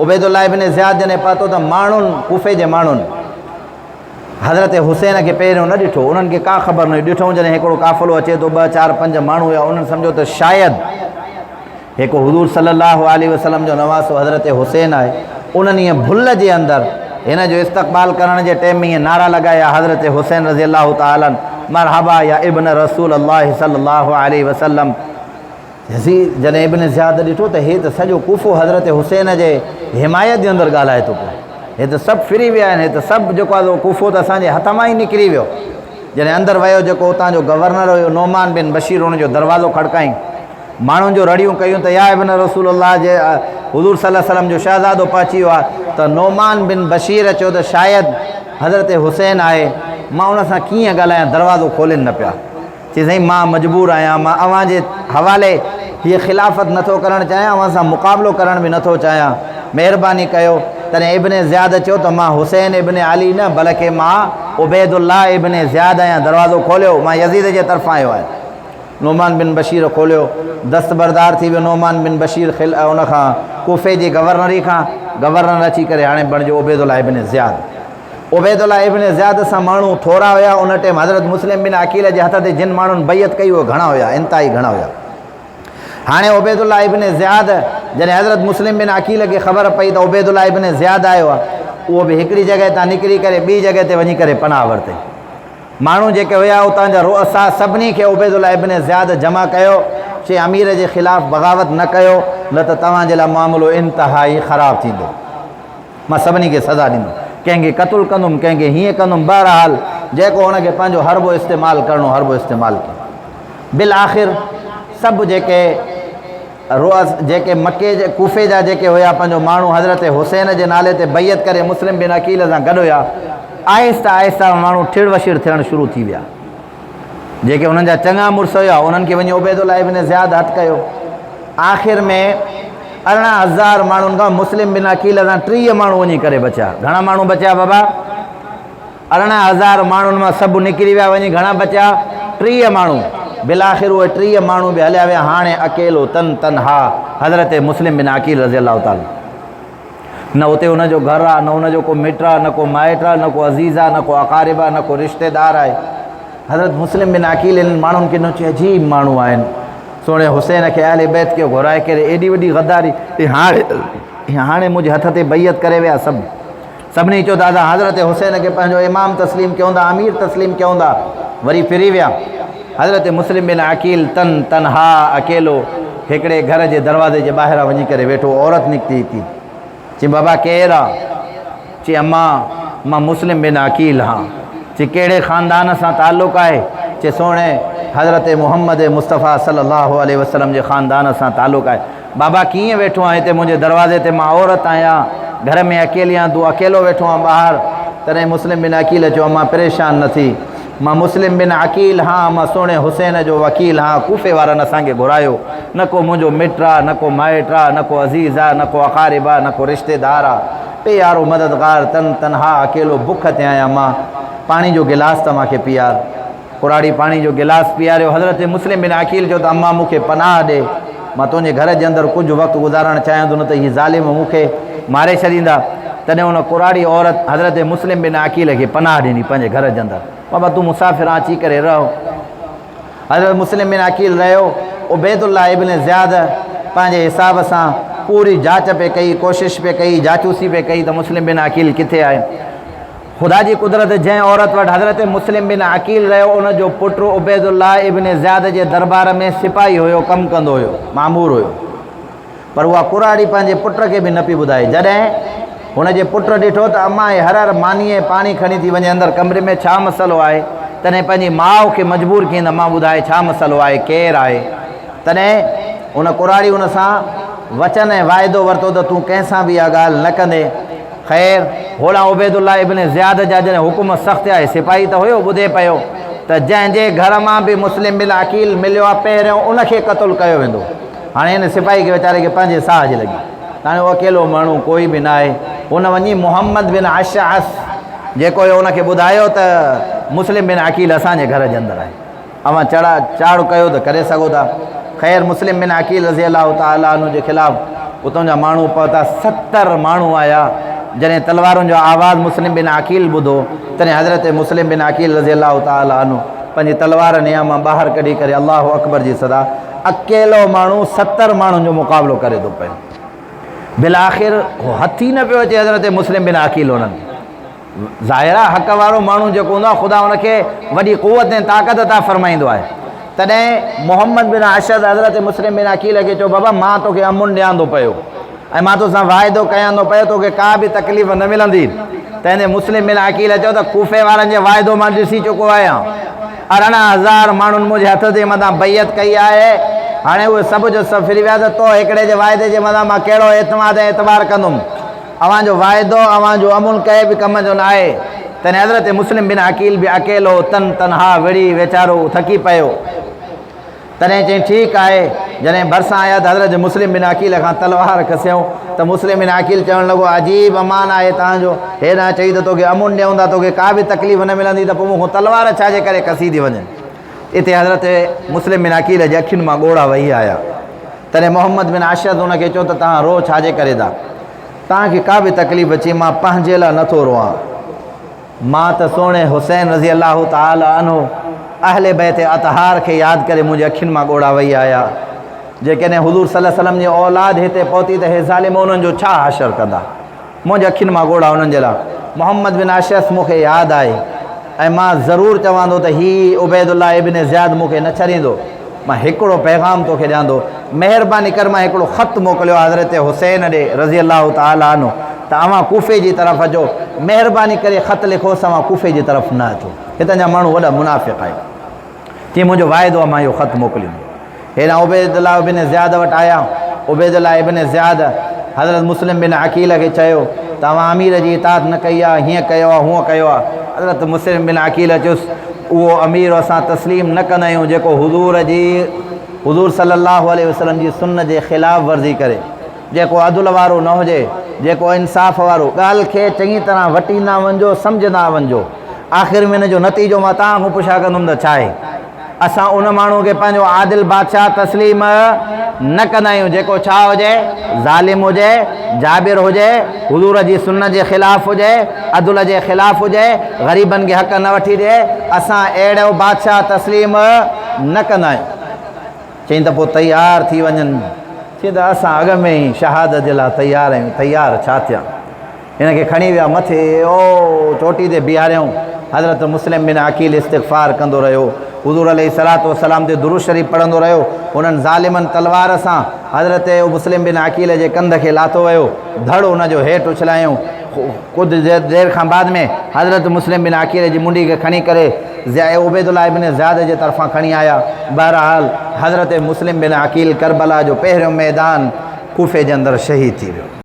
عبيدالله ابن زياد جڏهن پهتو ته ماڻهن، ڪوفي جي ماڻهن، حضرت حسين کي پهريون نه ڏٺو، انهن کي ڪا خبر نه هئي، ڏٺئون جڏهن هڪڙو قافلو اچي ٿو، ٻه، چار، پنج ماڻهو هيا، انهن سمجهيو ته شايد هڪ حضور صلي الله عليه وسلم جو نواسو حضرت حسين آهي، انهن ائين ڀل جي اندر هن جو استقبال ڪرڻ جي ٽيم ۾ ائين نعرا لڳايا، حضرت حسين رضي الله تعالٰي عنه مرحبا يا ابن رسول الله صلي الله عليه وسلم. يزيد جڏهن ابن زياد ڏٺو ته هي ته سڄو ڪوفو حضرت حسين جي حمايت جي اندر ڳالهائي ٿو پيو، هي ته سڀ ڦري ويا آهن، هي ته سڀ جيڪو آهي سو ڪوفو ته اسان جي هٿ مان ئي نڪري ويو. جڏهن اندر ويو جيڪو اتان جو گورنر هيو نعمان بن بشير ان جو دروازو کڙڪائين، ماڻهن جو رڙيون ڪيون ته يا ابن رسول الله جي حضور صلي الله عليه وسلم جو شهزادو پهچي ويو آهي ته نعمان بن بشير چيو ته شايد حضرت حسين آهي، مان ان سان ڪيئن ڳالهايان، دروازو کولين نه پيا. چي سائين مان مجبور آهيان، مان اوهان جي حوالي هيء خلافت نه ٿو ڪرڻ چاهيان، اوهان سان مقابلو ڪرڻ به نه ٿو چاهيان، مهرباني ڪيو. تڏهن ابن زياد چيو ته مان حسين ابن علي نه بلڪه مان عبيد الله ابن زياد آهيان، دروازو کوليو، مان يزيد جي طرفان آيو آهيان. نعمان بن بشير کوليو، دستبردار ٿي ويو نعمان بن بشير ان کان ڪوفي جي گورنري کان، گورنر اچي ڪري هاڻي بڻجيو عبيد الله ابن زياد. عبيدالله ابن زياد سان ماڻهو ٿورا هيا، ان ٽيم حضرت مسلم بن عقيل جي هٿ تي جن ماڻهن بيعت ڪئي اهي گهڻا هيا، انتهائي گهڻا هيا. هاڻي عبيدالله ابن زياد جڏهن حضرت مسلم بن عقيل کي خبر پئي ته عبيدالله ابن زياد آيو آهي، اهو به هڪڙي جڳهه تان نڪري ڪري ٻي جڳهه تي وڃي ڪري پناهه ورتي. ماڻهو جيڪي هيا اتان جا رؤساء سڀني کي عبيدالله ابن زياد جمع ڪيو، چي امير جي خلاف بغاوت نه ڪيو نه ته توهان جي لاء معاملو انتهائي خراب ٿيندو. مان سڀني کي سزا ڏيندم، ڪنهن کي قتل ڪندم، ڪنهن کي هيئن ڪندم، بهرحال جيڪو هن کي پنهنجو حربو استعمال ڪرڻو حربو استعمال ڪيو. بالآخر سڀ جيڪي رؤس جيڪي مڪي جي ڪوفي جا جيڪي هيا پنهنجو ماڻهو حضرت حسين جي نالي تي بيعت ڪري مسلم بن عقيل سان گڏ هيا، آهستي آهستي ماڻهو ٺڙ وشڙ ٿيڻ شروع ٿي ويا. جيڪي انهن جا چڱا مڙس هيا انهن کي وڃي عبيدالله ابن زياد هٿ ڪيو. آخر ۾ 18,000 ماڻهن کان مسلم بن عقيل سان 30 ماڻهو وڃي ڪري بچيا. گهڻا ماڻهو بچيا بابا؟ 18,000 ماڻهن مان سڀ نڪري ويا وڃي گهڻا بچيا؟ 30 ماڻهو. بالآخر اهي 30 ماڻهو به هليا ويا. هاڻي اڪيلو تن تنها حضرت مسلم بن عقيل رضي الله تعالٰي نه اتي ان جو گهر آ، نه ان جو ڪو مٽ آ، نه ڪو مائٽ آ، نه ڪو عزيز آ، نه ڪو اقارب آ، نه ڪو رشتيدار آهي. حضرت مسلم بن عقيل انهن ماڻهن کي نه چيو عجيب ماڻهو آهن. سهڻي حسين کي اهل بيت کي گهرائي ڪري ايڏي وڏي غداري هاڻي هاڻي منهنجي هٿ تي بيعت ڪري ويا سڀ. سڀني چيو ته اسان حضرت حسين کي پنهنجو امام تسليم ڪيون ٿا، امير تسليم ڪيون ٿا. وري ڦري ويا. حضرت مسلم بن عقيل تن تنها اڪيلو هڪڙي گهر جي دروازي جي ٻاهران وڃي ڪري ويٺو. عورت نڪتي ٿي. چي بابا ڪير آ؟ چي اما مان مسلم بن عقيل هان. چي ڪهڙي خاندان سان تعلق آهي؟ چي سهڻي حضرت محمد مصطفيٰ صلي الله عليه وسلم جي خاندان سان تعلق آهي. بابا ڪيئن ويٺو آهين هتي منهنجي دروازي تي مان عورت آهيان گهر ۾ اڪيلي آهيان تون اڪيلو ويٺو آهين ٻاهر تڏهن مسلم بن عقيل چيو امان پريشان نه ٿي مان مسلم بن عقيل هان مان سهڻي حسين جو وڪيل هان ڪوفي وارن اسان کي گهرايو نه ڪو منهنجو مٽ آ نه ڪو مائٽ آ نه ڪو عزيز آ نه ڪو اقارب آ نه ڪو رشتيدار آ بي يارو مددگار تن تنها اڪيلو بک تي آهيان مان پاڻي جو گلاس توهان کي پيار ڪراڙي پاڻي جو گلاس پياريو. حضرت مسلم بن عقيل چيو ته اما مون کي پناهه ڏي، مان تنهنجي گهر جي اندر ڪجهه وقت گذارڻ چاهيان ٿو نه ته هي ظالم مون کي ماري ڇڏيندا. تڏهن ان ڪراڙي عورت حضرت مسلم بن عقيل کي پناهه ڏني پنهنجي گهر جي اندر. بابا تون مسافر آن اچي ڪري رهه. حضرت مسلم بن عقيل رهيو. عبيدالله ابن زياد پنهنجي حساب سان پوري جاچ پئي ڪئي، ڪوشش پئي ڪئي، جاچوسي پئي ڪئي ته مسلم بن عقيل ڪٿي آهي. خدا جي قدرت جنهن عورت وٽ حضرت مسلم بن عقيل رهيو ان جو پٽ عبيدالله ابن زياد جي دربار ۾ سپاهي هيو ڪم ڪندو هيو مامور هيو پر اها ڪراڙي پنهنجي پٽ کي به نه پئي ٻڌائي جڏهن هن جي پٽ ڏٺو ته امان هي هر هر ماني ۽ پاڻي کڻي ٿي وڃي اندر ڪمري ۾ ڇا مسئلو آهي تڏهن پنهنجي ماء کي مجبور ڪيائين ته امان ٻڌائي ڇا مسئلو آهي ڪير آهي تڏهن ان ڪراڙي ان سان وچن ۽ واعدو ورتو ته تون ڪنهن سان به اها ڳالهه نه ڪندين خير، هوڏانهن عبيدالله ابن زياد جا جڏهن حڪم سخت ٿيا، هي سپاهي ته هيو، ٻڌي پيو ته جنهن جي گهر مان به مسلم بن عقيل مليو آهي، پهريون ان کي قتل ڪيو ويندو. هاڻي هن سپاهي کي ويچاري کي پنهنجي ساهه جي لڳي. هاڻي اهو اڪيلو ماڻهو ڪوئي به ناهي. هن وڃي محمد بن اشعث جيڪو هيو ان کي ٻڌايو ته مسلم بن عقيل اسان جي گهر جي اندر آهي. اوهان چڙا چاڙ ڪيو ته ڪري سگهو ٿا. خير مسلم بن عقيل رضي الله تعالٰي عنه جي خلاف اتان جا ماڻهو پهتا، 70 ماڻهو آيا، جڏهن تلوارن جو آواز مسلم بن عقيل ٻڌو، تڏهن حضرت مسلم بن عقيل رضي الله تعالٰي عنه پنهنجي تلوار نيا مان ٻاهر ڪڍي ڪري الله اڪبر جي صدا، اڪيلو ماڻهو 70 ماڻهن جو مقابلو ڪري ٿو پيو. بالآخر هٿ ئي نه پيو اچي حضرت مسلم بن عقيل انهن کي. ظاهر آهي حق وارو ماڻهو جيڪو هوندو آهي خدا ان کي وڏي قوت ۽ طاقت عطا فرمائيندو آهي. تڏهن محمد بن اشعث حضرت مسلم بن عقيل کي چيو بابا مان توکي امن ڏيان ٿو پيو ۽ مان توسان واعدو ڪيان ٿو پيو توکي ڪا به تڪليف نه ملندي. تنهن تي مسلم بن عقيل چيو ته ڪوفي وارن جي واعدو مان ڏسي چڪو آهيان. 18,000 ماڻهن منهنجي هٿ جي مٿان بيعت ڪئي آهي. هاڻي اهي سڀ جو سڀ ڦري ويا ته تو هڪڙي جي واعدي جي مٿان مان ڪهڙو اعتماد ۽ اعتبار ڪندم. اوهان جو واعدو، اوهان جو امن ڪنهن به ڪم جو ناهي. تڏهن حضرت مسلم بن عقيل به اڪيلو تن تنها وڙهي ويچارو ٿڪي پيو. تڏهن چيائين ٺيڪ آهي. جڏهن ڀرسان آيا ته حضرت مسلم بن عقيل کان تلوار کسيائون ته مسلم بن عقيل چوڻ لڳو عجيب امان آهي توهان جو، هيڏانهن چئي ته توکي امن ڏيون ٿا، توکي ڪا به تڪليف نه ملندي ته پوء مون کان تلوار ڇا جي ڪري کسي ٿي وڃين. اتي حضرت مسلم بن عقيل جي اکين مان ڳوڙها وهي آيا. تڏهن محمد بن اشعث ان کي چيو ته توهان روئو ڇا جي ڪري ٿا؟ توهان کي ڪا به تڪليف اچي مان پنهنجي لاء نه ٿو روئان. مان ته سهڻي حسين رضي الله تعالٰي عنه اهل بيت اطهار کي ياد ڪري منهنجي اکين مان ڳوڙها وهي آيا. جيڪڏهن حضور صلي الله عليه وسلم جي اولاد هتي پهتي ته هي ظالم انهن جو ڇا حشر ڪندا؟ منهنجي اکين مان ڳوڙها انهن جي لاء. محمد بن اشعث مون کي ياد آهي ۽ مان ضرور چوان ٿو ته هي عبيد الله ابن زياد مون کي نه ڇڏيندو. مان هڪڙو پيغام توکي ڏيان ٿو، مهرباني ڪر مان هڪڙو خط موڪليو آهي حضرت حسين ڏي رضي الله تعالٰي عنه ته اوهان ڪوفي جي طرف اچو، مهرباني ڪري خط لکوس اوهان ڪوفي جي طرف نه اچو، هتان جا ماڻهو وڏا منافق آهن. چيائين منهنجو واعدو آهي مان اهو خط موڪليندس. هيڏانهن عبيد الله ابن زياد وٽ آيا، عبيد الله ابن زياد حضرت مسلم بن عقيل کي چيو ته اوهان امير جي اطاعت نه ڪئي آهي، هيئن ڪيو آهي، هونئن ڪيو آهي. حضرت مسلم بن عقيل چيس اهو امير اسان تسليم نه ڪندا آهيون جيڪو حضور جي حضور صلي الله عليه وسلم جي سنت جي خلاف ورزي ڪري، جيڪو عدل وارو نه هجي، جيڪو انصاف وارو، ڳالهه کي چڱي طرح وٽيندا وڃجو، سمجهندا وڃجو، آخر ۾ ان جو نتيجو مان توهان کان پڇا ڪندم ته ڇا آهي؟ اسان ان ماڻهو کي پنهنجو عادل بادشاهه تسليم نه ڪندا آهيون جيڪو ڇا هجي؟ ظالم هجي، جابر هجي، حضور جي سنت جي خلاف هجي، عدل جي خلاف هجي، غريبن کي حق نه وٺي ڏئي، اسان اهڙو بادشاهه تسليم نه ڪندا آهيون. چيائين ته پوء تيار ٿي وڃن. چيائين ته اسان اڳ ۾ ئي شهادت جي لاء تيار آهيون، تيار ڇا ٿيان؟ هن کي کڻي ويا مٿي او چوٽي تي بيهاريائون. حضرت مسلم بن عقيل استغفار ڪندو رهيو. حضور عليه الصلوة والسلام تي درود شريف پڙهندو رهيو. هنن ظالمن تلوار سان حضرت مسلم بن عقيل جي ڪنڌ کي لاٿو ويو. ڌڙ ان جو هيٺ اڇلايائون. ڪجهه دير کان بعد ۾ حضرت مسلم بن عقيل جي منڍي کي کڻي ڪري عبيدالله ابن زياد جي طرفان کڻي آيا. بهرحال حضرت مسلم بن عقيل ڪربلا جو پهريون ميدان ڪوفي جي اندر شهيد ٿي ويو.